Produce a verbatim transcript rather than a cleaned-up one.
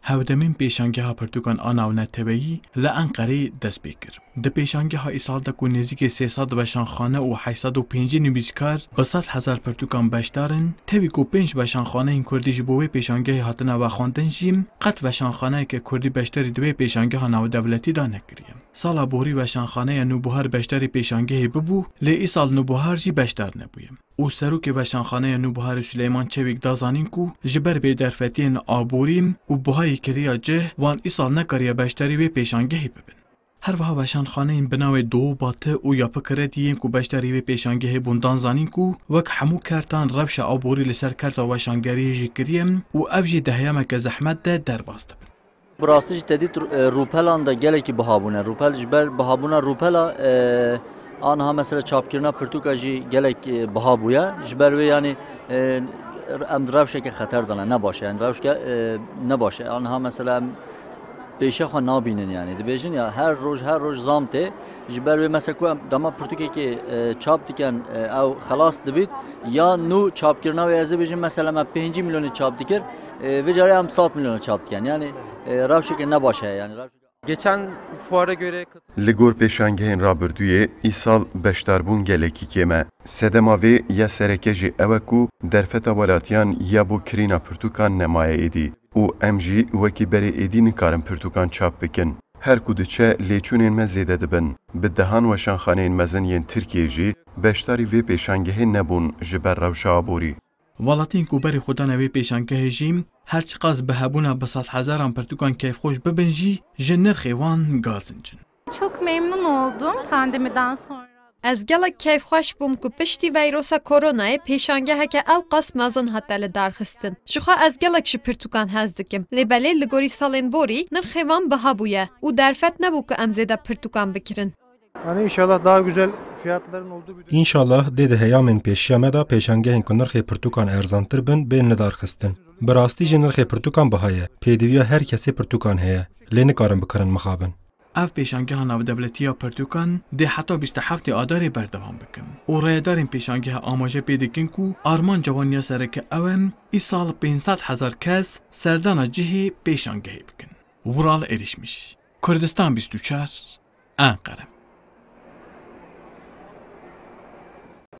Hewdemîn pêşangeha pirtûkan a navneteweyî li Enqereyê dest pê kir. Di pêşangeha îsal de ku nêzîkî sê sed weşanxane û heyt sed û pêncî nivîskar bi sed hezar pirtûkan beşdar in, tevî ku pênc weşanxaneyên kurdî ji bo wê pêşangehê hatine vexwendin jî, qet weşanxaneyeke kurdî beşdarî di wê pêşangeha navdewletî de nekiriye. Sala borî weşanxaneya Nûbihar beşdarî pêşangehê bibû, lê îsal Nûbihar jî beşdar nebûye. Û serokê weşanxaneya Nûbiharê Suleyman Çewîk da zanîn ku ji ber bêderfetiyên aborî û buhayê kiriya cih wan îsal nekariye beşdarî wê pêşangehê bibin. Her wiha weşanxaneyên bi navê Doğu Batı û Yapı Kredi yên ku beşdarî wê pêşangehê bûn dan zanîn ku wek hemû kertan rewşa aborî li ser kerta weşangeriyê jî kiriye û ev jî di heyameke zehmet de derbas dibin. Bi rastî jî te dît, e, rûpelan de gelekî biha bûne. Rûpel ji ber bihabûna rûpela, e, aniha mesela çapkirina pirtûka jî gelek, e, biha bûye. Ji ber wê yanî, e, em di rewşeke xeter de ne, ne baş e. Yanî rewşke, e, ne baş e. Aniha mesela em pêşiya xwe nabînin yanî. Dibêjin ya her roj, her roj zam tê. Ji ber wê mesela ku em dema pirtûkekê, e, çap dikin, e, ew xelas dibît, ya nû çapkirina wê ez ê bêjim mesela me pêncî milyonê çap dikir, e, vê carê em sed milyonê çap dikin. Yanî, e, rewşeke ne baş heye yanî. Rewşeke Geçen fuara göre Li gor pêşangehên rabirdûyê, îsal beşdarbûn gelekî kêm e. Sedema vê ya sereke jî ew e ku derfeta welatiyan ya bo kirîna pirtûkan nemaye êdî û em jî wekî berê êdî nikarin pirtûkan çap bikin. Her ku diçe, lêçûnên me zêde dibin. Bi dehan weşanxaneyên mezin yên Tirkiyê jî beşdarî vê pêşangehê nebûn ji ber rewşa aborî. Welatiyên ku berê xwe dane vê pêşangehê jî, her çiqas bi hebûna bi sedhezaran pirtûkan keyfxweş bibin jî, ji nirxê wan gazinc in. Çok memnun oldum pandemiden sonra. Ez gelek keyfxweş bûm ku piştî veyrosa koronayê pêşangeheke ew qas mezin hate lidarxistin. Jixwe ez gelek ji pirtûkan hez dikim. Lê belê li gorî salên borî nirxê wan biha bûye û derfet nebû ku em zêde pirtûkan bikirin. Yani inşallah daha güzel fiyatların olduğu bir dönem. Înşallah dê di heyamên pêşiya me de pêşangehên ku nirxê pirtûkan erzantir bin, bên lidarxistin. Bi rastî jî nirxê pirtûkan biha ye. Pêdiviya her kesê pirtûkan heye. Lê nikarin bikirin mixabin. Ev pêşangeha navdewletî ya pirtûkan dê heta bîst û heftê Adarê berdewam bikin. Û rayedarên pêşangeha amaje pê dikin ku armanca wan ya sereke ew e, îsal pênc sed hezar kes serdana cihê pêşangehê bikin. Vural Erişmiş, Kurdistan bîst û çar, Enqere.